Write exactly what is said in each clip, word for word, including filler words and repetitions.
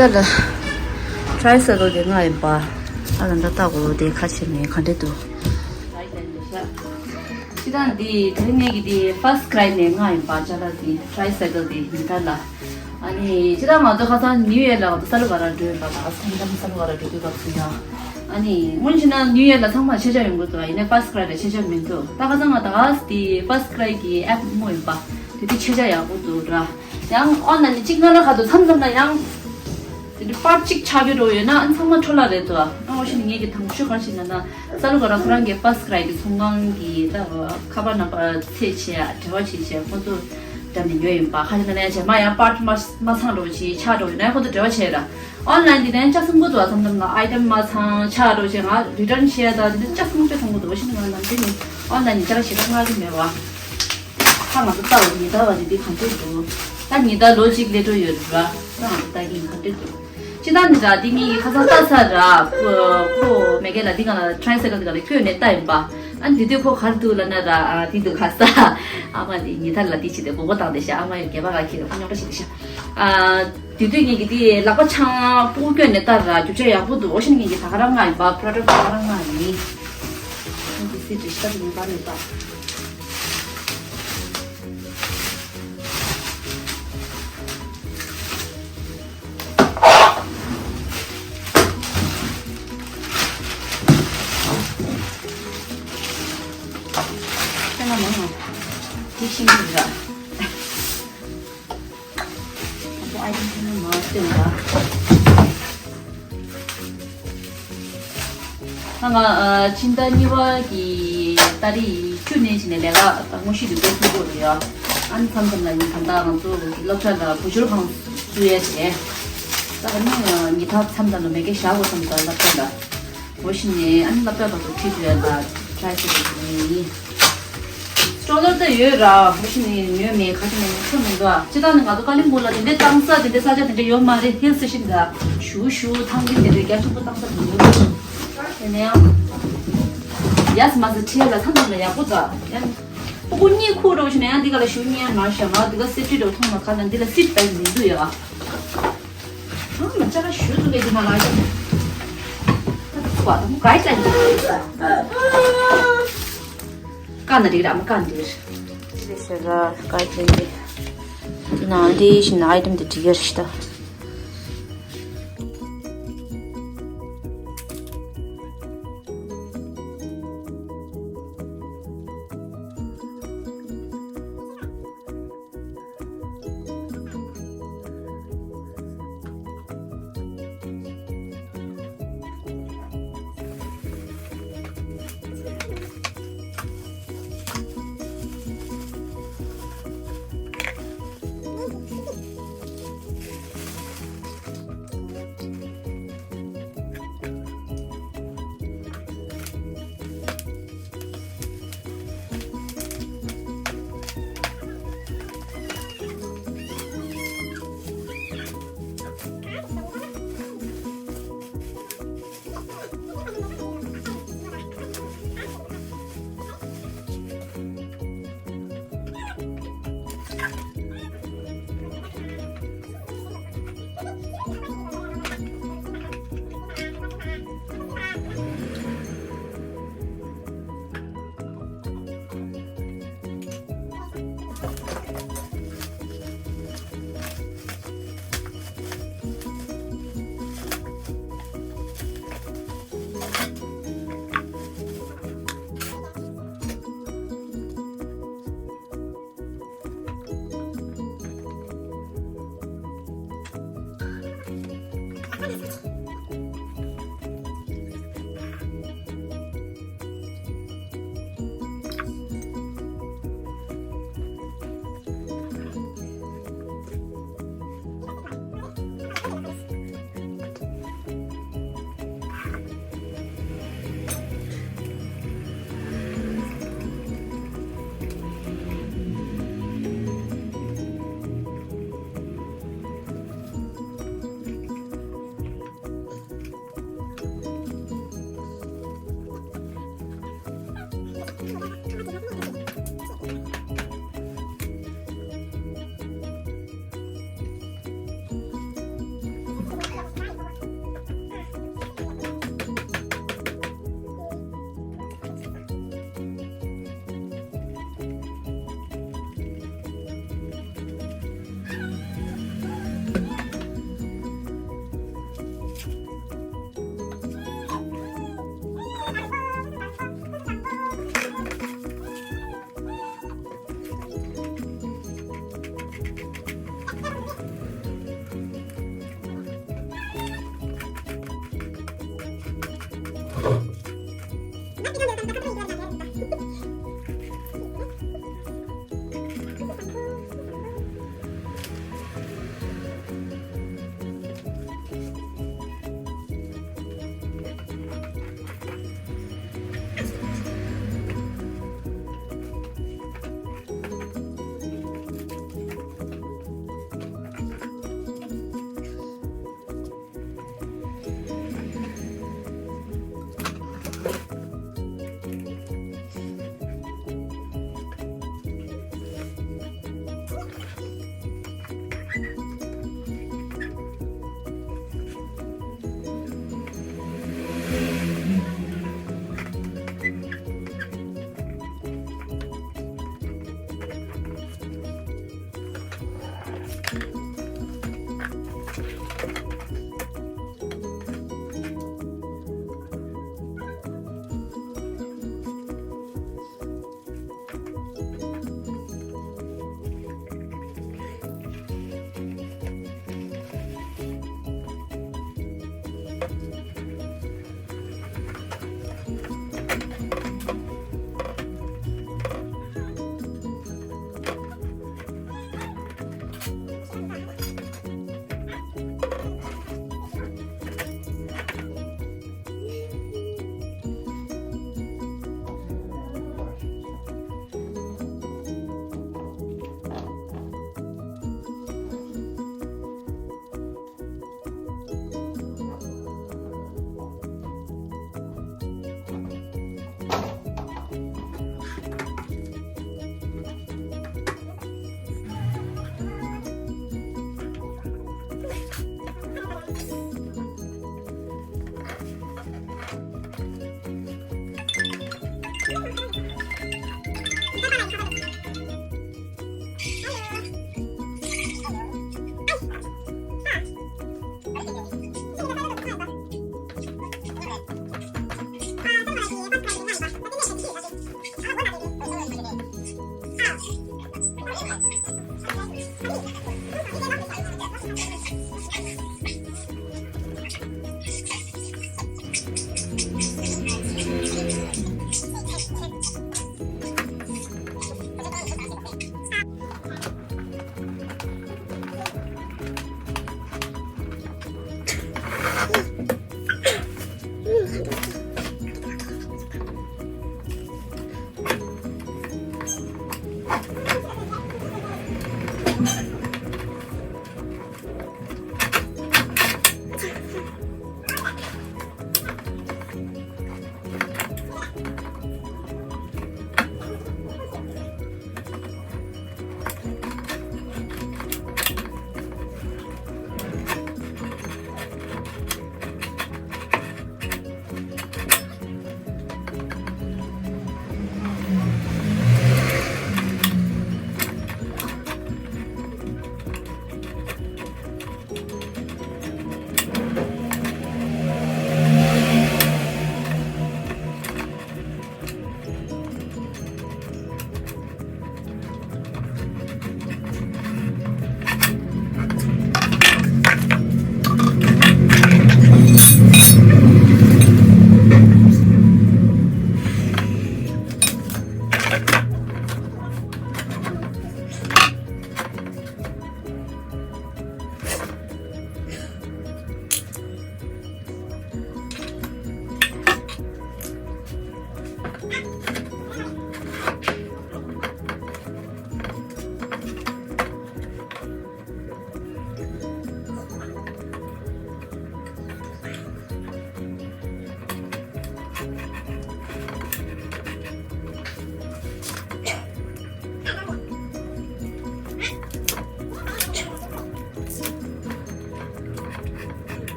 ད་ལ་ཊ་རའི་སའི་ཀལ་དེ་ང་ཡིན་པ། ཨ་ལ་འདྲ་ལྟ་གོ་དེ་ཁ་ཕྱེ་མེད་ག་འདྲ་འདུག་ཅི་ད་འདི་དེ་ངས་ཀྱི་དེ་ཕར་སི་ཀྲའི་ནས་ང་ཡིན་པ་ཅ་ལག་དེ་ཊ་རའི་སའི་ཀལ་དེ་ཡིན་ད་ལ། ཨ་ནི་ཅི་ད་ང་ཚོ་ཁ་སང་ནིའུ་ཡར་ལ་ང་ཚོ་ས་ལུ་ག་ར་འགྲོ་ཡིན་པ་ད་སེམས་ཙམ་ས་ལུ་ག་ར་འགྲོ་དུས་སྐབས་སུ་ཡང་། ཨ་ནི་སྔོན་ཕྱིན་ན་ནིའུ་ཡར་ལ་ཚང་མ་ཆད་ཆ་ཡོང་གི་འདུག་ཡིན་ནའི་ཕར་སི་ཀྲའི་ལ་ཆད་ཆ་མི་འདུག་ད་ཁ་སང་ང་ད་ག་དེ་ཕར་སི་ཀྲའི་གི་ཨེབ་མོ་ཡིན་པ་དེ་དེ་ཆད་ཆ་ཡག་པོ་འདུག་ར། ཡང་ཨོན་ལ་ནི་གཅིག་ང་ལ་ཁ་ཐུག་མཚམས་མཚམས་ལ་ཡང་། དེ་འདྲ་པར་གཅིག་ཆགས་ཀྱི་འགྲོ་ཡོད་ན་ཨ་ཚང་མ་འཕྲོ་བརླག་རེད་དོ། ཨ་འོ་ཤི་ནི་ངེད་ཀྱི་དང་ཤོས་ག་ཞིག་ན་ན་ས་ལུ་ག་ར་ཁོ་རང་གི་ཕར་སི་ཀྲའི་གི་ཚོང་ཁང་གི་ད་ཁ་པར་ནམ་བར་ཚད་བྱས་ཡ་འབྲེལ་བ་བྱས་བྱས་ཁོ་ཚོ་འགྲམ་ནས་ཉོས་ཡིན་པ་ཁ་ཞིག་ན་ན་ཡ་བྱས་མ་ཡང་པར་མ་མ་ཚང་འགྲོ་བྱས་ཆགས་འགྲོ་ཡོད་ན་ཡང་ཁོ་ཚོ་འབྲེལ་བ་བྱས་ར། ཨོན་ལ་ཡིན་འདི་ནས་ལྕགས་སྲང་ཁོ་ཚོ་ཨ་ཚང་ཚང་ན་ཨའི་ཊེམ་མ་ཚང་ཆགས་འགྲོ་བྱས་ང་རི་ཊརན་བྱས་ཡ་ད་འདི་ལྕགས་སྲང་ལྕགས་སྲང་ཁོ་ཚོ་འོ་ཤི་ནི་ང་ནམ་རྒྱུན་ནི་ཨོན་ལ་ཡིན་ནི་ཅ་ལག་ཞེ་དྲག་མངག་གི་མེད་བ། ད་ང་ཚོ་ལྟ་བ་ཉི་ཟླ་བ་རེ་འདི་ག་འདྲས་འདུག་ད་ཉི་ཟླ་ལོ་གཅིག་སླེབས་འགྲོ་ཡོད་རེད་བ། ད་ང་ཚོ་ལྟ་གིན་ག་འདྲས་འདུག་སྤྱི་བཏང་འདི་ར་འདི་ངའི་ཁ་སང་ལྟ་ས་ར་ཁོ་ཁོ་མེ་གེ་ལ་འདི་ག་ལ་ཊ་རའི་སའི་ཀལ་འདི་ག་ལ་བསྐྱོན་ནས་ལྟ་ཡིན་པ། ཨ་འདི་དུས་ཁོ་ག་རེ་འདུག་ལབ་ན་ར་ཨ་འདི་འདུག་ག་ས། ཨ་མ་འདི་ཉི་ཟླ་ལ་འདི་བྱེད་དེ་མགོ་སྐོར་བཏང་བསྡད་ཤག་ཨ་མ་ཡང་སྒལ་པ་ག་ཁྱེར་ཁོ་རྙོག་དྲ་བྱེད་བསྡད་ཤག་ཨ་འདི་དུས་ངས་ཀྱི་འདི་ལག་པ་འཆང་སྤུ་གུ་བསྐྱོན་ནས་ལྟ་ར་རྒྱུ་ཆ་ཡག་པོ་འདུག་འོ་ཤི་ནི་ངས་ཀྱི་ད་ག་རང་མངགས་ཡིན་པ་པྲོ་ཌག་ད་ག་རང་མངགས་ཡིན། ཨ་འདི་སི་འདྲི་ཤག་འདི་ངས་པར་ཡིན་པ། ཁྱེད་ལ་མང་ང་། དེ་ཤིང་གི་ར། ཨ་ཁྱེད་ཨའི་ཊེམ་ཁྱེད་ལ་མང་སྟོན་ར། ང་ང་ཨ་ཕྱི་ཟླ་གཉིས་པ་གི་ཏ་རིག་བཅུ་ནས་བྱས་ནས་ལས་ཀ་དངོས་གཞི་འདི་འགོ་ཚུགས་དགོས་རེད་ཡ། ཨ་ནི་མཚམས་མཚམས་ལ་ཡིན་ད་ལྟ་ང་ཚོ་སློབ་གྲྭ་ལ་བུ་བཅོལ་ཁང་བཙུགས་ཡས་རེད། ད་ཨ་ནི་ཉི་ཐག་མཚམས་མཚམས་ལ་མེ་གེ་བཞག་དགོས་བསམ་ད་སློབ་གྲྭ་ལ། འོ་ཤི་ནས་ཨ་ནི་སློབ་གྲྭ་བར་དུ་ཁྲིད་དུ་ཡ་ལ་ཊ་རའི་སའི་ཀལ་ཡིན། སི་ཊྲོ་ལར་ད་ཡོད་ར་འོ་ཤི་ནས་ཉོས་མེད་ཁ་ཤས་ནས་ཉོ་ཐུབ་མི་འདུག་ཨ་སྤྱི་བཏང་ནས་ང་ཚོ་ཀ་ལིམ་པོང་ལ་དེ་འདྲའི་གཏང་ས་དེ་འདྲའི་ས་ཆ་དེ་འདྲ་ཡོད་མ་རེད། ཧིལ་སི་ཊེ་ཤན་འདྲ་ཞུ་ཞུ་ཐང་གིན་དེ་འདྲའི་རྒྱ་ཆེན་པོ་གཏང་ས་དེ་འདྲ་ཡོད་མ་རེད། དེ་ནས་ཡང་ཡ་སི་མ་སི་ཁྲིད་ལ་ཐང་ཐང་ལ་ཡག་པོ་འདུག་ཡང་སྤུ་གུ་གཉིས་ཁུག་འགྲོ་ཤི་ནས་ཡང་འདི་ག་ལ་ཞུ་ཉན་མ་ཤ་ང་འདི་ག་སི་ཊི་འགྲོ་ཐོང་ལ་ཁ་ན་འདི་ལ་སི་ཊི་བེལ་མི་འདུག་ཡ། ཨ་མ་ཅ་ལག་ཞུ་འདུག་གས་འདི་མ་ལ་ཡ། ད་ཚུགས་པ་དང་ག་ཡི་ཅན་གྱི་ཀ་ན་འགྲིག་ར་མ་ཀ་འགྲིག་རེད་ཤེས་ར་ག་ཡི་ཅན་གྱི་འདི་ན་འདི་ཞིག་ན་ཨའི་ཊེམ་འདི་འགྲིག་ཡ་རེད་ཤི་ད།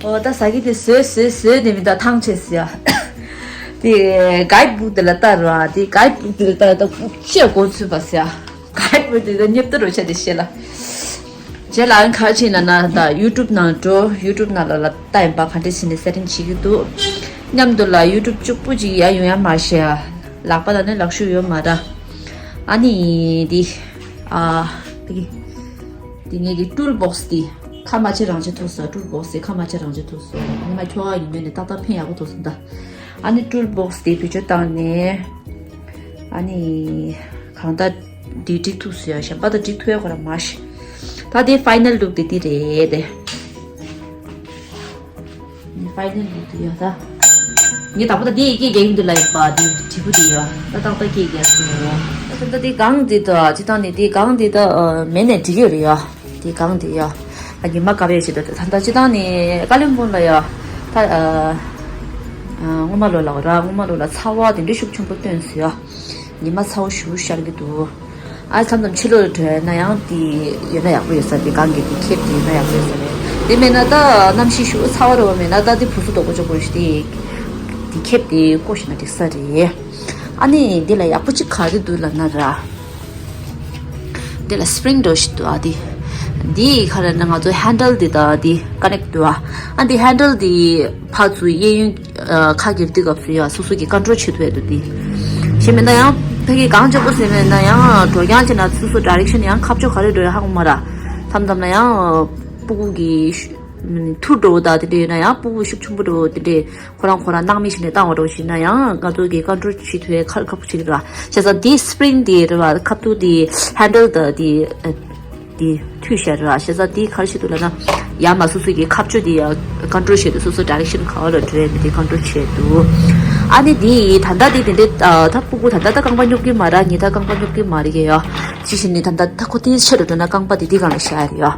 ཨོ་ད་ཟ་གི་དེ་བཟོས་བཟོས་བཟོས་ནས་མི་ད་ཐང་ཆད་ཟེར་ཡ། དེ་གའི་བུག་དེ་ལ་ལྟ་རོགས་ཨ། དེ་གའི་བུག་དེ་ལ་ལྟ་ད་བུག་ཅེས་གོ་ཚུད་པ་ཟེར་ཡ། གའི་བུག་དེ་ད་མཉམ་དུ་རོ་ཆ་དེ་ཤེས་ལ། རྗེས་ལ་ཨང་ག་ཕྱིན་ན་ན་ད་ཡུ་ཊུབ་ནང་འགྲོ། ཡུ་ཊུབ་ནང་ལ་ལ་ལྟ་ཡིན་པ་ག་འདྲས་ཟིན་ནས་སེ་ཊིང་བྱེད་ཀྱི་འདུག་མཉམ་དུ་ལ་ཡུ་ཊུབ་གཅིག་པུ་ཅིག་ཡ་ཡོང་ཡ་མ་ཤེས་ཡ། ལག་པ་ལ་ནི་ལག་ཤུབས་ཡོད་མ་ར། ཨ་ནི་འདི་ཨ་འདི་འདི་ངེད་ཀྱི་ཊུལ་བོག་སི་འདི་ཁ་མ་ཆེ་རང་ཆེ་ཐུག་སོ། ཊུལ་བོག་སི་ཁ་མ་ཆེ་རང་ཆེ་ཐུག་སོ། ཉི་མ་ཁྱོ་ག་ཡིན་ནོ་ནི་ཏག་ཏག་ཕན་ཡག་པོ་ཐུག་སོང་ད། ཨ་ནི་ཊུལ་བོག་སི་འདི་བེད་སྤྱོད་བཏང་ནས་ཨ་ནི་གང་ལྟར་འདི་འགྲིག་ཐུག་སོ་ཡ། གཞན་པ་ད་འགྲིག་ཐུག་ཡ་ཁོ་ར་མ་ཤི། ད་དེ་ཕའི་ནལ་ལུག་དེ་འདི་རེད་དེ། ཕའི་ནལ་ལུག་དེ་ཡ་ད། ངས་དང་པོ་ད་དེ་ཡི་གེ་རྒྱག་གི་འདུག་ལ་ཡིན་པ་དེ་དྲིལ་བུ་དེ་ཡ་ད་ཏག་ཏག་སྐྱེས་རྒྱག་སོང་། ད་ད་དེ་གང་འདི་ད་ཅི་ད་ནི་དེ་གང་འདི་ད་མེད་ནས་འགྲིག་ཡོད་རེད་ཡ། དེ་གང་འདི་ཡ། ཨ་ཉི་མ་དཀར་པོ་ཞིག་ད་ད་ད་ཅི་ད་ནི་ཀ་ལིམ་པོང་ལ་ཡ་ད་ཨ་སྔོན་མ་ལོ་ལ་ར་སྔོན་མ་ལོ་ལ་ཚ་བ་དེ་འདྲ་ཤུགས་ཆེན་པོ་བཏོན་སོང་ཡ། ཉི་མ་ཚ་བོ་ཞེ་པོ་ཤར་གྱི་འདུག་ཨ་མཚམས་མཚམས་ཕྱི་ལོགས་ལ་འགྲོ་ན་ཡང་དེ་ཡོད་ན་ཡག་པོ་ཡོད་ས་རེད། གང་གི་དེ་ཁེབས་དེ་ཡོད་ན་ཡག་པོ་ཡོད་ས་རེད། དེ་མེད་ན་ད་གནམ་གཤིས་ཞེ་པོ་ཚ་བ་རེད་བ། མེད་ན་ད་དེ་བུ་སུ་དོག་པོ་ཅོག་པོ་ཞིག་དེ་དེ་ཁེབས་དེ་བཀོ་ཤེས་ན་འགྲིག་ས་རེད། ཨ་ནི་འདི་ལ་ཡག་པོ་ཅིག་ག་རེ་འདུག་ལབ་ན་ར། འདི་ལ་སི་པི་རིང་འདྲ་ཞིག་འདུག་ཨ་དེ། འདི་ག་རེ་ན་ང་ཚོ་ཧན་ཌལ་འདི་དང་དེ་ཀ་ནེག་འདུག་ཨ། ཨ་འདི་ཧན་ཌལ་འདི་ཕར་ཚུར་གཡས་གཡོན་ཨ་ཁ་གྱེར་དུས་སྐབས་སུ་ཡ་སོ་སོ་གི་ཀོན་ཊོལ་བྱེད་ཐུབ་ཡ་འདུག་དེ། ཞེས་མིན་ན་ཡང་ཕ་གི་གང་ལྕོགས་པོ་ཟེར་མིན་ན་ཡང་འགྲོ་རྐྱང་བྱེད་ན་སོ་སོ་ཌའི་རེག་ཤན་ཡང་ཁ་ཕྱོགས་ག་རེ་འགྲོ་ཡ་ཧ་གོ་མ་ར། མཚམས་མཚམས་ན་ཡང་སྤུ་གུ་གི་ཤུ་ཐུར་འགྲོ་བ་དང་དེ་འདྲ་ཡོད་ན་ཡང་སྤུ་གུ་ཤུགས་ཆེན་པོ་འགྲོ་བ་དེ་འདྲ་ཁོ་རང་ཁོ་རང་སྣང་མེད་བྱས་ནས་བཏང་བ་འགྲོ་བཞིན་ན་ཡང་ང་ཚོ་གི་ཀོན་ཊོལ་བྱེད་ཐུབ་ཡ་ཁག་ཁག་པོ་ཞིག་རེད་བ། བྱས་ཙང་དེ་སི་པི་རིང་དེ་རེད་བ། ཁ་ཐུག་དེ་ཧན་ཌལ་དང་དེ་དེ་མཐུད་བཞག་རེད་བ། བྱས་ཙང་དེ་ག་རེ་བྱེད་འདུག་ལབ་ན་ཡར་མར་སོ་སོ་གི་ཁ་ཕྱོགས་དེ་ཡ་ཀོན་ཊོལ་བྱེད་འདུག་སོ་སོ་ཌའི་རེག་ཤན་ག་བ་ལ་འགྲོ་ཡ་མི་དེ་ཀོན་ཊོལ་བྱེད་འདུག་ཨ་ནི་དེ་ད་ལྟ་དེ་དེ་འདྲའི་ད་སྤུ་གུ་ད་ལྟ་ད་རྐང་པ་སྙོབ་ཀྱི་མ་རེད། ཉི་ད་རྐང་པ་སྙོབ་ཀྱི་མ་རེད་ཡ། ཅི་ཞིག་ནི་ད་ལྟ་ད་ཁོ་དེ་ཆེ་རུ་འགྲོ་ན་རྐང་པ་དེ་དེ་སྒང་ལ་བཞག་ཡ་རེད་ཡ།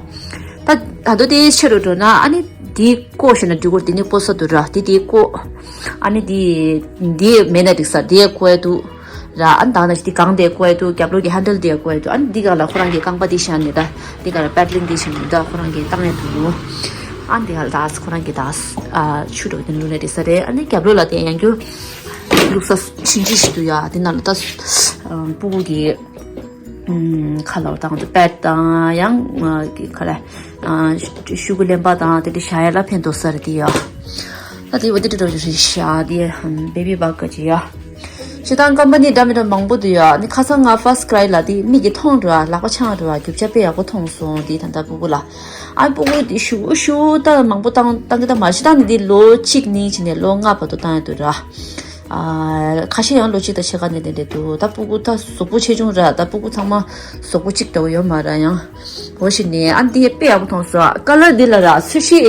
ད་ད་དུང་དེ་ཆེ་རུ་འགྲོ་ན་ཨ་ནི་དེ་བཀོ་ཤེས་ན་འགྲིག་གོ། དེ་ནི་བཀོ་ས་འདུག་ར། དེ་དེ་བཀོ། ཨ་ནི་དེ་དེ་མེད་ན་འགྲིག་ས་དེ་བཀོ་ཡ་འདུག་ར། ཨ་ནི་ད་ན་དེ་སྒང་དེ་བཀོ་ཡ་འདུག་རྒྱབ་ལོགས་ཀྱི་ཧན་ཌལ་དེ་བཀོ་ཡ་འདུག་ཨ་ནི་དེ་སྒང་ལ་ཁོ་རང་གི་རྐང་པ་དེ་བཞག་ནས་ད་དེ་སྒང་ལ་པེ་ཌལ་ལིང་དེ་བྱས་ནས་ད་ཁོ་རང་གི་བཏང་ཡ་འདུག་ཨ་ནི་དེ་སྒང་ལ་ད་ཁོ་རང་གི་ད་ཨ་ཆུ་འདྲ་བོ་དེ་བླུགས་ན་འགྲིག་ས་རེད། ཨ་ནི་རྒྱབ་ལོགས་ལ་དེ་ཡང་རྒྱུ་བླུགས་ས་ཆུང་ཆུང་ཞིག་འདུག་ཡ། དེ་ནང་ལ་ད་ཨ་སྤུ་གུ་གི་ཁ་ལོ་དང་དུ་པེཌ་དང་ཡང་ཁ་ལ་ཤུ་གུ་ལེན་པ་དང་དེ་འདྲ་བཞག་ཡ་ལ་ཕན་ཐོགས་ས་རེད་དེ་ཡ། ད་དེ་བ་དེ་འདྲ་འདྲ་རེད་ཤག་དེ་བེ་བི་བག་ག་ཅི་ཡ། སྤྱིར་བཏང་ཀམ་པ་ནི་འདྲ་མི་འདྲ་མང་པོ་འདུག་ཡ། ནི་ཁ་སང་ང་ཕར་སི་ཀྲའི་ལ་དེ་མིག་གིས་མཐོང་འགྲོ་ཨ། ལག་པ་འཆང་འགྲོ་ཨ། རྒྱུ་ཆ་དཔེ་ཡག་པོ་མཐོང་སོང་དེ་ད་ལྟ་སྤུ་གུ་ལ། ཨ་སྤུ་གུ་དེ་ཤུ་ཤུ་ད་མང་པོ་བཏང་བཏང་གི་ད་མ་རེད། སྤྱིར་བཏང་ནི་དེ་ལོ་གཅིག་ནས་བྱས་ནས་ལོ་ལྔ་བར་དུ་བཏང་ཡ་འདུག་ར། ཨ་ཁ་ཤས་ཡང་ལོ་གཅིག་དང་ཕྱེད་ཀ་ནས་དེ་འདྲས་འདུག་ད་སྤུ་གུ་ད་གཟུགས་པོ་ཆེ་ཆུང་ར། ད་སྤུ་གུ་ཚང་མ་གཟུགས་པོ་གཅིག་འདྲ་བོ་ཡོད་མ་ར། ཡང་འོ་ཞིག་ནས་ཨ་འདི་དཔེ་ཡག་པོ་མཐོང་སོང་། ཀ་ལར་འདི་ལ་ར་ཚོས་གཞི་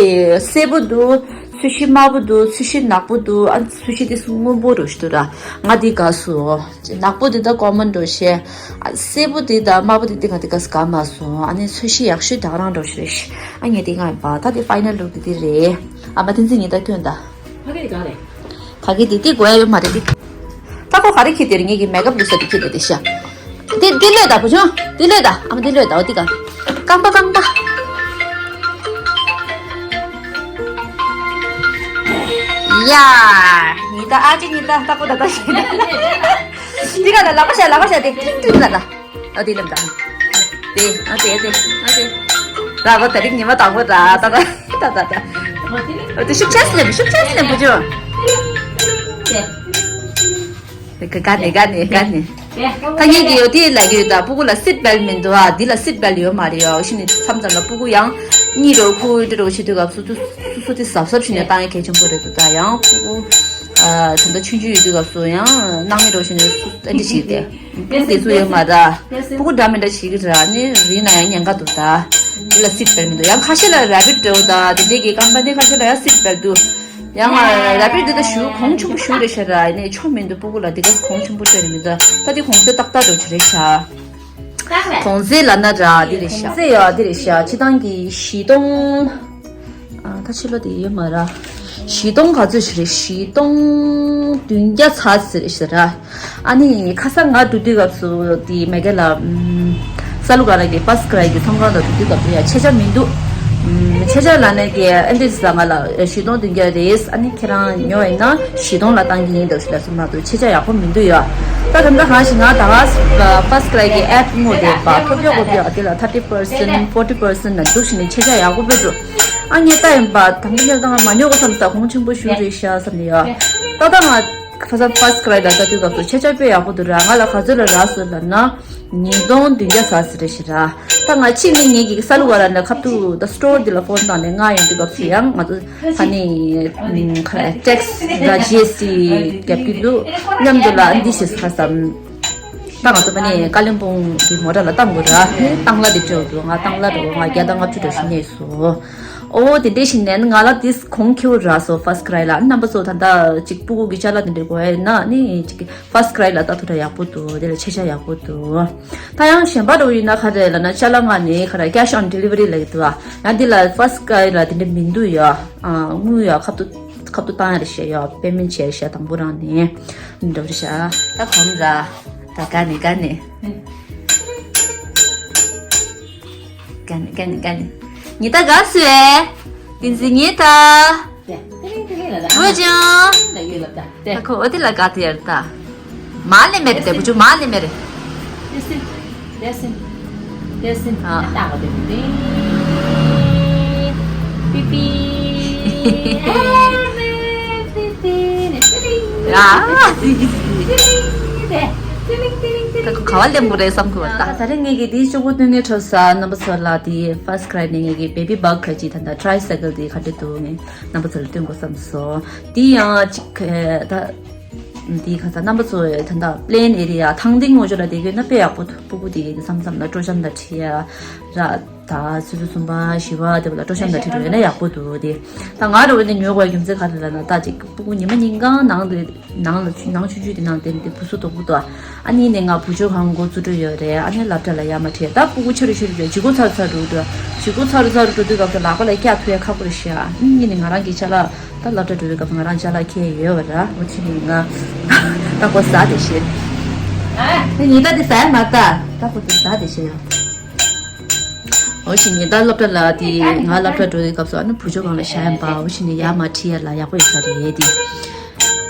སེར་པོ་འདུག་ཚོས་གཞི་དམར་པོ་འདུག་ཚོས་གཞི་ནག་པོ་འདུག་ཨ་ཚོས་གཞི་དེ་སྔོན་པོ་འདྲ་བོ་ཞིག་འདུག་ར། ང་འདི་དགའ་སོང་། ནག་པོ་འདི་ད་ཀོ་མོན་འདྲ་བོ་ཞིག་ཨ་སེར་པོ་འདི་དང་དམར་པོ་འདི་དེ་ང་དེ་ག་སུ་དགའ་མ་སོང་། ཨ་ནི་ཚོས་གཞི་ཡག་ཤོས་ད་ག་རང་འདྲ་བོ་ཞིག་རེད། ཨ་ངས་དེ་ང་ཡིན་པ་ད་དེ་ཕའི་ནལ་ལུག་དེ་དེ་རེད། ཨ་མ་བསྟན་འཛིན་ངས་ད་ཐོན་ད། ཕ་གི་དེ་ག་རེད། ག་གི་དེ་དེ་དགོས་ཡ་ཡོད་མ་རེད་དེ། ད་ཁོ་ག་རེ་ཁྱེར་དེ་རེད། ངེད་ཀྱི་མེག་ཨབ་ལུགས་ས་དེ་ཁྱེར་དེ་དེ་ཤ། དེ་དེ་ལོས་ད་བུ་ཆུང་། དེ་ལོས་ད། ཨ་མ་དེ་ལོས་ད། འོ་དེ་ག་རྐང་པ་རྐང་པ། ཡ། ཉི་ད་ཨ་ཅེ་ཉི་ད་ད་ཁོ་ད་ད་ཤི། དེ་ག་ད་ལག་པ་བྱ་ལག་པ་བྱ་དེ་ཏིང་ཏིང་ལ་ད། ཨ་དེ་ལམ་ད། དེ་ཨ་དེ་དེ་ཨ་དེ། ར་བ་ད་རིག་ཉི་མ་དང་པོ་ར་ད་ད་ད་ད་ད། ཨ་དེ་ཤུགས་ཆེ་སི་ལེམ་ཤུགས་ཆེ་སི་ལེམ་བུ་ཆུང་། དེ། ག་ག་ནས་ག་ནས་ག་ནས། ད་ངེད་ཀྱི་ཡོད་དེ་ལ་གི་ཡོད་ད་སྤུ་གུ་ལ་སིཊ་བེལ་མི་འདུག་ཨ། འདི་ལ་སིཊ་བེལ་ཡོད་མ་རེད་ཡ། ཤི་ནི་མཚམས་མཚམས་ལ་སྤུ་གུ་ཡང་གཉིད་རོ་ཁུ་འདྲ་རོ་བྱེད་དུས་སྐབས་སུ་སུ་སུ་སུ་དེ་གཟབ་གཟབ་བྱས་ནས་བཏང་ཡ་གལ་ཆེན་པོ་རེད་འདུག་ད་ཡང་སྤུ་གུ་ཨ་ད་ལྟ་ཆུང་ཆུང་ཡོད་དུས་སྐབས་སུ་ཡང་སྣང་མེད་རོ་བྱས་ནས་སུ་ཨ་འདི་བྱེད་དེ་སྤུ་གུ་དེ་ཚོ་ཡོད་མ་རེད། སྤུ་གུ་འདྲ་མི་འདྲ་བྱེད་ཀྱི་རེད། ཨ་ནི་རིལ་ན་ཡང་ཉེན་ཁ་འདུག་ད་འདི་ལ་སིཊ་བེལ་མི་འདུག་ཡང་ཁ་ཤས་ལ་རེ་བིཊ་འདྲ་བོ་ད་དེ་འདྲས་ཀྱི་ཀམ་པ་ནི་ཁ་ཤས་ལ་ཡང་སིཊ་བེལ་འདུག་ཡང་ར་བིཊ་འདི་ད་ཞུ་གོང་ཆེན་པོ་ཞུ་རེད་ཤག་ར། ཨ་ནི་ཆོ་མི་འདུག་སྤུ་གུ་ལ་འདི་ག་གོང་ཆེན་པོ་སྤྲད་རེད་མི་འདུག་ད་འདི་གོང་ཚད་ཏག་ཏག་འགྲོ་གི་རེད་ཤག་གོང་ཚད་ལབ་ན་ར་འདི་རེད་ཤག་གོང་ཚད་ཡ་འདི་རེད་ཤག་སྤྱིར་བཏང་གི་བཞི་སྟོང་། ཨ་ད་ཕྱི་ལོ་དེ་ཡོད་མ་ར། བཞི་སྟོང་ག་ཚོད་ཞིག་རེད། བཞི་སྟོང་བདུན་བརྒྱ་ཚར་ཟེར་ཞིག་ར། ཨ་ནི་ཁ་སང་ང་འགྲོ་དུས་སྐབས་སུ་དེ་མེ་གེ་ལ་ཨམ་ས་ལུ་ག་ར་གི་པ་སི་ཀ་ར་གི་ཚོང་ཁང་དུ་འགྲོ་དུས་སྐབས་སུ་ཡ་ཆེ་ཆ་མི་འདུག་ཨམ་ ཆེ་ཆ་ལ་ནས་ཀྱི་ཨེ་འདྲས་ཟ་ང་ལ་བཞི་སྟོང་བདུན་བརྒྱ་རེད། ཨ་ནི་ཁྱེད་རང་ཉོ་ཡིན་ན་བཞི་སྟོང་ལ་བཏང་གི་ཡིན་འདུག་ཟེར་ལ་སོང་མ་གཏོགས་ཆེ་ཆ་ཡག་པོ་མི་འདུག་ཡ། ད་ད་ལྟ་གང་ཞིག་ང་ད་ག་ཕར་སི་ཀྲའི་གི་ཨེབ་ངོ་དེ་པ་ཐོབ་ཡག་གོ་ཡག་དེ་ལ་ཐར་ཊི་པར་སེན་ཊི་ཕོར་ཊི་པར་སེན་ཊི་ན་འདུག་ཞིག་ནས་ཆེ་ཆ་ཡག་པོ་སྤྲོད་འགྲོ། ཨ་ངས་ལྟ་ཡིན་པ་དང་པོ་ཉལ་ཏང་མ་ཉོ་གོ་བསམ་ས་གོང་ཆེན་པོ་ཞུ་རེད་ཤག་བསམ་ནས་ཡ། ད་ལྟ་ང་ཁ་སང་ཕར་སི་ཀྲའི་ལ་ལྟ་དུས་སྐབས་སུ་ཆེ་ཆ་དཔེ་ཡག་པོ་འདུག་ར། ང་ལ་ག་ཚོད་ལ་རག་སོང་ལབ་ན། ཉིས་སྟོང་བདུན་བརྒྱ་ཟ་ཟེར་རེད་ཤི་ར། ད་ང་ཕྱིན་ནས་ངེད་ཀྱི་ས་ལུ་བ་ར་ནས་ཁབ་ཏུ་ད་སི་ཊོར་འདི་ལ་ཕོན་བཏང་ནས་ང་ཡོང་དུས་སྐབས་སུ་ཡང་ང་ཚོ་ས་ནི་ཁ་ཊེག་སི་ར་ཇི་ཨེས་ཊི་རྒྱབ་ཀྱི་འདུག་མཉམ་དུ་ལ་འདི་ཞེས་ཁ་བསམ། ད་ང་ཚོ་ཕ་ནི་ཀ་ལིམ་པོང་གི་མོ་ཊ་ལ་བཏང་དགོས་ར། ཏང་ལ་དེ་སྤྲོད་འདུག་ང་ཏང་ལ་འགྲོ་ང་བརྒྱ་དང་ལྔ་བཅུ་འགྲོ་ཞིག་གནས་སོ། ཨོ་དེ་འདྲས་ཞིག་ནས་ང་ལ་དེ་གོང་ཁེའུ་ར་སོ་ཕར་སི་ཀྲའི་ལ་རྣམ་པ་ཚོ་ད་ལྟ་ཅིག་སྤུ་གུ་གི་ཅ་ལག་དེ་འདྲས་དགོས་ཡ་ཡིན་ན་ནི་ཅིག་ཕར་སི་ཀྲའི་ལ་ལྟ་ཐུབ་ད་ཡག་པོ་འདུག་དེ་ལ་ཆེ་ཆ་ཡག་པོ་འདུག་ད་ཡང་གཞན་པ་འགྲོ་ཡིན་ན་ག་རེ་ལབ་ན་ཅ་ལག་ང་ནི་ག་རེ་ཀེ་ཤི་ཨོན་ཌི་ལི་ཝ་རི་ལབ་ཀྱི་འདུག་ཡང་འདི་ལ་ཕར་སི་ཀྲའི་ལ་དེ་འདྲ་མི་འདུག་ཡ། ཨ་དངུལ་ཡ་ཁབ་ཏུ་ཁབ་ཏུ་བཏང་ཡ་རེད་ཤག་ཡ། པེ་མེན་ཊི་བྱས་ཤག་དང་པོ་རང་ནས་འགྲོ་རེད་ཤག་ད་གོང་ར་ད་ག་ནས་ག་ནས་ག་ནས་ག་ནས་ག་ནས་ཉི་ད་ག་སུ་ཨེ་ཏིན་ཟི་ཉི་ད། ཏེ་ཏི་རིང་ཏི་རིང་ལ་ད། ཨ་ཅང་། ལ་ཡོད་ལ་ད། ཏེ། ད་ཁོ་འོ་དེ་ལ་ག་ཏི་ཡར་ད། མ་ལེ་མེར་ཏེ་བུ་ཆུ་མ་ལེ་མེར། ཏེ་སིན། ཏེ་སིན། ཏེ་སིན། ཨ། ཏ་ག་ཏེ་ཏི། པི་པི། ཨ་མེ་པི་པི་ནེ་ཏི་རིང་། ཨ། ཏི་རིང་ཏེ། ཏི་རིང་ཏི་རིང་ཏི་རིང་། ད་ཁོ་ག་བ་ལེན་དགོས་རེད་བསམ་གི་བ་ད། ད་རེས་ངེད་ཀྱི་དེའི་ཤོག་བུ་སྟོན་ངེས་འཕྲོ་ས་རྣམ་པ་ཚོ་ལ་དེའི་ཕར་སི་ཀྲའི་ནས་ངེད་ཀྱི་བེ་བི་བག་ཁ་ཅིག་ད་ད་ཊི་རའི་སའི་ཀལ་དེ་ག་འདྲ་འདུག་ངས། རྣམ་པ་ཚོ་ལ་སྟོན་དགོས་བསམ་སོང་། དེ་ཡང་གཅིག་ད། འདི་ཁ་ཚ་རྣམ་པ་ཚོ་ད་ལྟ་པི་ལེན་ཨེ་རི་ཡ་ཐང་སྟེང་ངོ་ཅོག་ལ་བསྡད་ཡོད་ན་དཔེ་ཡག་པོ་འདུག་སྤུ་གུ་དེ་གའི་མཚམས་མཚམས་ལ་སྤྲོ་འཆམ་དང་འཁྲིད་ཡ་ར། ད་ཆུ་ཚོད་གསུམ་པ་བཞི་པ་དེ་བ་ལ་སྤྲོ་འཆམ་དང་འཁྲིད་འགྲོ་ཡོད་ན་ཡག་པོ་འདུག་དེ་ད་ང་རུ་འོ་ནས་ཉོ་དགོས་རྒྱུ་མཚན་ག་རེ་ལབ་ན་ད་ཅིག་སྤུ་གུ་ཉི་མ་ཉིན་གང་ནང་དུ་ནང་ལ་ཆུ་ནང་ཆུང་ཆུང་དེ་ནང་བསྡད་ནས་དེ་བུ་སུ་དོག་པོ་འདུག་ཨ་ནི་ནས་ང་བུ་བཅོལ་ཁང་འགོ་བཙུགས་འགྲོ་ཡོད་རེད། ཨ་ནི་སློབ་གྲྭ་ལ་ཡར་མར་ཁྲིད་ད་སྤུ་གུ་ཆེ་རུ་ཆེ་རུ་འགྲོ་ལྗིད་ཁོག་ཚ་རུ་ཚ་རུ་འགྲོ་ལྗིད་ཁོག་ཚ་རུ་ཚ་རུ་འགྲོ་དུས་སྐབས་སུ་ལག་པ་ལ་སྐྱ་ཐུག་ཡ་ཁག་པོ་རེད་ཤག་ཨ་ནི་ནས་ང་རང་གི་ཅ་ལག་ད་སློབ་གྲྭ་འགྲོ་བའི་སྐབས་ང་རང་ཅ་ལག་འཁྱེར་ཡོད་པ་ར། འོ་ཕྱི་ནས་ང་ད་ཁོ་ཟ་དེ་བྱེད། ཨ་ནི་ཉི་ཟླ་དེ་ཟ་ཡ་མ་ད་ད་ཁོ་དེ་ཟ་དེ་བྱེད་ཡོད། འོ་ཕྱི་ཉི་ཟླ་སློབ་གྲྭ་ལ་དེ་ང་སློབ་གྲྭ་འགྲོ་བའི་སྐབས་སུ་ཨ་ནི་བུ་བཅོལ་ཁང་ལ་བཞག་ཡིན་པ། འོ་ཕྱི་ནས་ཡར་མར་ཁྲིད་ཡ་ལ་ཡག་པོ་ཡོད་ས་རེད་དེ།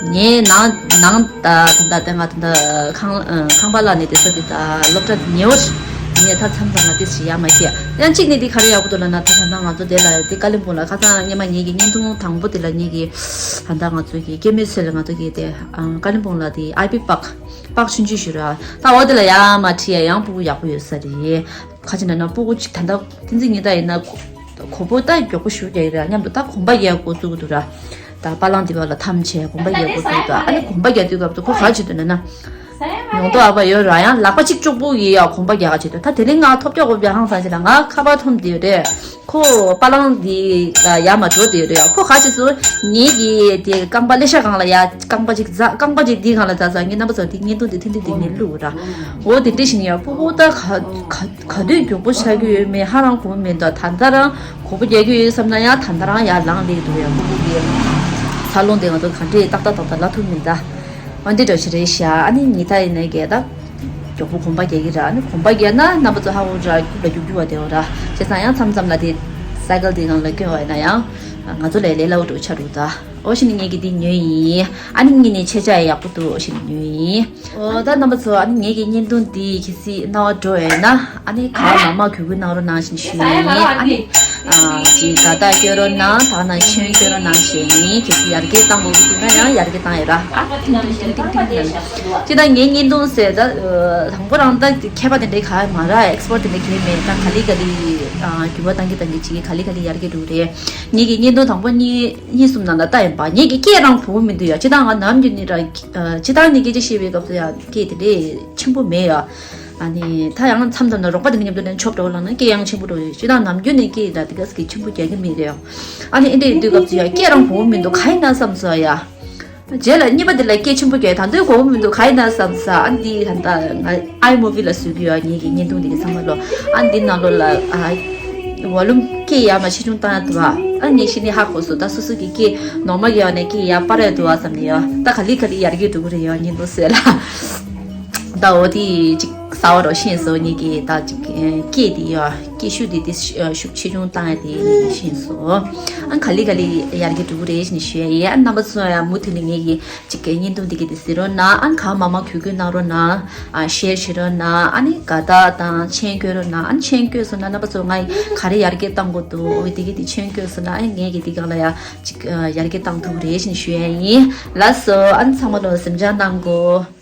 ངའི་ནང་ནང་ད་ད་ལྟ་ང་ད་ལྟ་ཁང་ཁང་པ་ལ་ནས་དེ་ས་དེ་ད་སློབ་གྲྭ་ཉེ་བོ་ཞིག་ངས་ད་མཚམས་མཚམས་ལ་དེ་ཞིག་ཡར་མར་ཁྲིད་ཡ། ཡང་གཅིག་ནས་དེ་ག་རེ་ཡག་པོ་འདུག་ལབ་ན་ད་ད་ལྟ་ང་ཚོ་དེ་ལ་དེ་ཀ་ལིམ་པོང་ལ་ཁ་སང་སྔོན་མ་ངེད་ཀྱི་བརྙན་ཐུང་དང་པོ་དེ་ལ་ངེད་ཀྱི་ད་ལྟ་ང་ཚོ་གི་སྐྱེད་མོས་ཚལ་ང་ཚོ་གི་དེ་ཀ་ལིམ་པོང་ལ་དེ་ཨའི་པི་པཱག་པཱག་ཆུང་ཆུང་ཞིག་ར། ད་འོ་དེ་ལ་ཡར་མར་ཁྲིད་ཡ་ཡང་སྤུ་གུ་ཡག་པོ་ཡོད་ས་རེད། ཁ་ཅིག་ན་ན་སྤུ་གུ་ཅིག་ད་ལྟ་བསྟན་འཛིན་ཉི་ཟླ་ཡིན་ན་གོ་བོ་ད་མགྱོགས་པོ་ཞུ་རྒྱག་ཡོད་ར། མཉམ་དུ་ད་གོམ་པ་རྒྱག་འགོ་བཙུགས་འདུག་ར། ད་པ་ལང་དེ་བ་ལ་འཐམ་བྱས་གོམ་པ་རྒྱག་འགོ་བཙུགས་འདུག་ཨ་ནི་གོམ་པ་རྒྱག་དུས་སྐབས་སུ་ཁོ་ག་བྱེད་འདུག་ན་ན། མྱོང་རྟོགས་ཨ་ཕ་ཡོད་ར། ཡང་ལག་པ་གཅིག་ལྕོག་པོ་ཡིས་ཡ་གོམ་པ་རྒྱག་ག་བྱེད་འདུག་ད་དེ་རིང་ང་ཐོབ་རྒྱག་གོམ་རྒྱག་ཧང་སང་བྱེད་ན་ང་ཁ་པར་འཐོམ་བསྡད་ཡོད་རེད། ཁོ་པ་ལང་དེ་ཡར་མར་འགྲོ་བསྡད་ཡོད་རེད་ཡ། ཁོ་ག་བྱེད་སོང་ངེད་ཀྱི་དེ་རྐང་པ་ཀླད་ཤ་སྒང་ལ་ཡ་རྐང་པ་གཅིག་འཛག་རྐང་པ་གཅིག་དེའི་སྒང་ལ་འཛག་འཛག་ངས་རྣམ་པ་ཚོ་དེ་བརྙན་ཐུང་དེ་ཐེངས་དེ་དེ་ངས་བླུགས་ར། འོ་དེ་འདྲ་ཞིག་ཡ་སྤུ་གུ་ད་ག་ག་ག་དུས་མགྱོགས་པོ་ཆགས་ཀྱི་ཡོད་མེད་ཧ་རང་གོ་མི་འདུག་ད་ལྟ་རང་གོམ་པ་རྒྱག་གི་ཡོད་བསམ་ན་ཡང་ད་ལྟ་རང་ཡར་ལངས་སླེབས་འདུག་ཡ། སྤུ་གུ་གི་འཚར་ལོངས་དེ་ང་ཚོ་ག་འདྲས་ཏག་ཏག་ཏག་ཏག་ལབ་ཐུབ་མི་འདུག་འོ་འདི་འདྲ་ཞིག་རེད་ཤག་ཨ་ནི་ཉི་ཟླ་ཡིན་ནའི་གས་ད་མགྱོགས་པོ་གོམ་པ་རྒྱག་གི་ར། ཨ་ནི་གོམ་པ་རྒྱག་ན་རྣམ་པ་ཚོ་ཧ་གོ་ར་རྒྱུག་ལ་རྒྱུག་རྒྱུག་བ་དེ་འོ་ར། བྱས་ཙང་ཡང་མཚམས་མཚམས་ལ་དེ་སའི་ཀལ་དེ་སྒང་ལ་བསྐྱོན་བ་ཡིན་ན་ཡང་ང་ཚོ་ལས་ལས་སླ་བོ་འགྲོ་ཆགས་འདུག་ད་འོ་ཞིག་ནི་ངེད་ཀྱི་དེ་ཉོས་ཡིན། ཨ་ནི་གཉིས་ནི་ཆེ་ཆ་ཡག་པོ་འདུག་འོ་ཞིག་ནི་ཉོས་ཡིན། འོ་ད་རྣམ་པ་ཚོ་ཨ་ནི་ངེད་ཀྱི་བརྙན་ཐུང་འདི་གལ་སྲིད་རྣ་བ་འགྲོ་ཡོད་ན་ཨ་ནི་ག་བ་མ་མ་གུས་གུས་གནང་རོགས་གནང་ཞེས་ཞུ་ཡིན། ཨ་ནི་ཨ་ཅིག་དགའ་རྟགས་སྐྱོན་རོགས་གནང་། ད་ནང་ཆོས་སྐྱོན་རོགས་གནང་ཞེས་ཡིན། གལ་སྲིད་ཡར་རྒྱས་བཏང་དགོས་ཀྱི་འདུག་ན་ཡང་ཡར་རྒྱས་བཏང་ཡོད་ར། ཨ་ཏིང་ཏིང་ཏིང་ཏིང་ཏིང་ལ་ཅི་ད་ངའི་བརྙན་ཐུང་ཟེར་ད་དང་པོ་རང་ད་མཁས་པ་དེ་འདྲའི་ག་མ་ར་ཨེག་སི་པར་ཊི་དེ་འདྲའི་གལ་མེད། ད་ག་ལེ་ག་ལེ་འགྱུར་བ་བཏང་གི་བཏང་གི་ཅིག་ག་ལེ་ག་ལེ་ཡར་རྒྱས་འགྲོ་གི་རེད། ངེད་ཀྱི་བརྙན་ཐུང་དང་པོ་གཉིས་གཉིས་གསུམ་ནང་ལ་ལྟ་ཡིན་པ་ངེད་ཀྱི་སྐད་རང་གོ་བོ་མི་འདུག་ཡ། ཅི་ད་ང་ནམ་རྒྱུན་ནས་ར་ཅི་ད་ནི་སྐད་ཆ་བཤད་པའི་སྐབས་སུ་ཡ་སྐད་དེ་འདྲའི་ཆེན་པོ་མེད་ཡ། ཨ་ནི་ད་ཡང་མཚམས་མཚམས་ན་རོགས་པ་དེ་འདྲ་མཉམ་དུ་ལན་ཆོབ་འགྲོ་ལངས་ན་སྐད་ཡང་ཆེན་པོ་འགྲོ་ཡོད། ཅི་ད་ནམ་རྒྱུན་ནས་སྐད་ད་དེ་ག་སྐད་ཆེན་པོ་རྒྱག་གི་མེད་རེད་ཡ། ཨ་ནི་ཨེ་འདྲའི་དུས་སྐབས་སུ་ཡ་སྐད་རང་གོ་བོ་མི་འདུག་ག་ཡིན་ན་བསམ་སོང་ཡ། རྗེས་ལ་གཉིས་པ་དེ་ལ་སྐད་ཆེན་པོ་རྒྱག་ད་དུང་གོ་བོ་མི་འདུག་ག་ཡིན་ན་བསམ་ས། ཨ་འདི་ད་ལྟ་ང་ཨའི་མུ་ཝི་ལ་བཟོས་ཀྱི་ཡོད། ངེད་ཀྱི་བརྙན་ཐུང་འདི་གི་ཚང་མ་ལོ། ཨ་འདི་ནང་ལོ་ལ་ཨ་ཝོ་ལུམ་སྐད་ཡར་མར་ཆེ་ཆུང་བཏང་ཡ་འདུག་ཨ་ངས་ཤི་ནི་ཧ་གོ་སོང་། ད་སོ་སོ་གི་སྐད་ནོར་མལ་ཡོད་ནས་སྐད་ཡར་སྤར་ཡ་འདུག་ཨ་བསམ་ནས་ཡོད། ད་ག་ལེ་ག་ལེ་ཡར་རྒྱས་འགྲོ་གི་རེད་ཡོད་བརྙན་ཐུང་ཟེར་ལ། ད་འོ་དེ་ཅིག་ ལྟ་བ་རོ་ཤེས་སོ་ངེད་ཀྱི་ད་ཅིག་སྐད་དེ་ཡོ་སྐད་ཤུགས་དེ་དེ་ཤུགས་ཆེ་ཆུང་བཏང་ཡ་དེ་ངེད་ཀྱི་ཤེས་སོ། ཨ་ག་ལེ་ག་ལེ་ཡར་རྒྱས་འགྲོ་གི་རེད་ཞེས་ནས་ཞུ་ཡ་ཡིན། ཨ་རྣམ་པ་ཚོ་ཡ་མུ་མཐུད་ནས་ངེད་ཀྱི་ཅིག་བརྙན་ཐུང་འདི་གི་དེ་གཟིགས་རོགས་གནང་། ཨ་གང་མང་མང་གུས་གུས་གནང་རོགས་གནང་། ཨ་ཤེར་བྱེད་རོགས་གནང་། ཨ་ནི་དགའ་རྟགས་དང་མཆན་བཀོད་རོགས་གནང་། ཨ་ནི་མཆན་བཀོད་སོང་ན་རྣམ་པ་ཚོ་ང་ཡི་ག་རེ་ཡར་རྒྱས་གཏང་དགོས་འདུག་འོ་དེ་གི་དེ་མཆན་བཀོད་སོང་ན་ཨ་ངེད་ཀྱི་དེ་གང་ལ་ཡ་ཅིག་ཡར་རྒྱས་གཏང་ཐུབ་རེད་ཞེས་ཞུ་ཡ་ཡིན། ལགས་སོ། ཨ་ནི་ཚང་མ་ལོ་གཟིམ་འཇག་གནང་གོ།